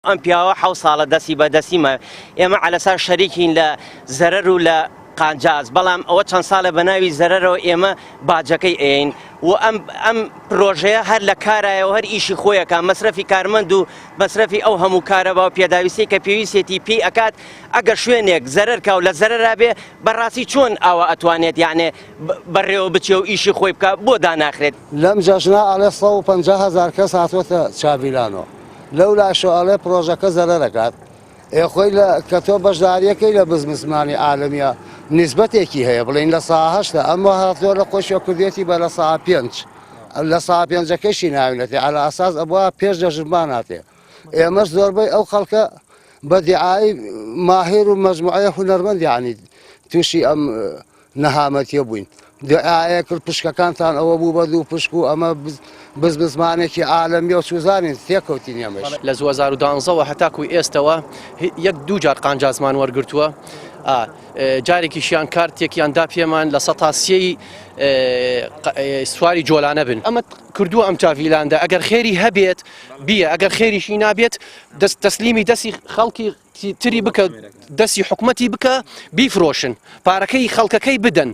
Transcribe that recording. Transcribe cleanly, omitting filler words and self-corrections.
ئەم پیاوە حەو ساڵە دەستی بە دەستی مایە ئێمە عەلەساس شەریکین لە زەرەر و لە قانجاز بەڵام ئەوە چەند ساڵە بە ناوی زەرەرەوە ئێمە باجەکەی ئەیەین و ئەم ئەم پرۆژەیە هەر لە کارایە و هەر ئیشی خۆیەکە مەسرەفی کارمەند و مەسرەفی ئەو هەموو کارەبا و پێداویستی کە پێویستێتی پێی ئەکات ئەگەر شوێنێک زەرەر کا و لە زەرەرا بێ بەڕاستی چۆن ئاوا ئەتوانێت یانێ بەڕێوە بچێ و ئیشی خۆی بکا بۆ داناخرێت؟ لەم جەژنە ئەڵێ 150 هەزار کەس هاتووەتە چاڤیلانۆ لەو لاشەوە ئەڵێ پرۆژەکە زەرەر ئەکات ئێ خۆی لە کە تۆ بەشداریەکەی لە بزنسمانی عالەمیە نیسبەتێکی هەیە بڵین لە سا هەشتە ئەمە هاتووە لە خۆشیەوە کردێتی بە لە سا پێنج لە سا پێنجەکەشی ناوینەتێ عەلە ئەساس ئەبوا پێش جەژنمان هاتێ ئێمەش زۆربەی ئەو خەڵکە بە دیعای ماهیر و مەجموعەیە هونەرمەند یعنی تووشی ئەم نەهامەتیە بووین دوعایە کرد پشکەکانتان ئەوە بوو بە دوو پشک و ئەمە بزنسمانێکی عالەمیە و چوزانین تێکەوتین ئێمەش. لە 2012 وە هەتاکو ئێستەوە یەک دوو جار قانجازمان وەرگرتووە جارێکیشیان کارتێکیان دا پێمان لە سەتا سێی سواری جۆلانە بن ئەمە کردووە ئەم چاڤیلاندە ئەگەر خێری هەبێت بیە ئەگەر خێریشی نابێت دەست تەسلیمی دەستی خەڵکی تری بکە دەستی حکومەتی بکە بیفرۆشن پارەکەی خەڵکەکەی بدەن.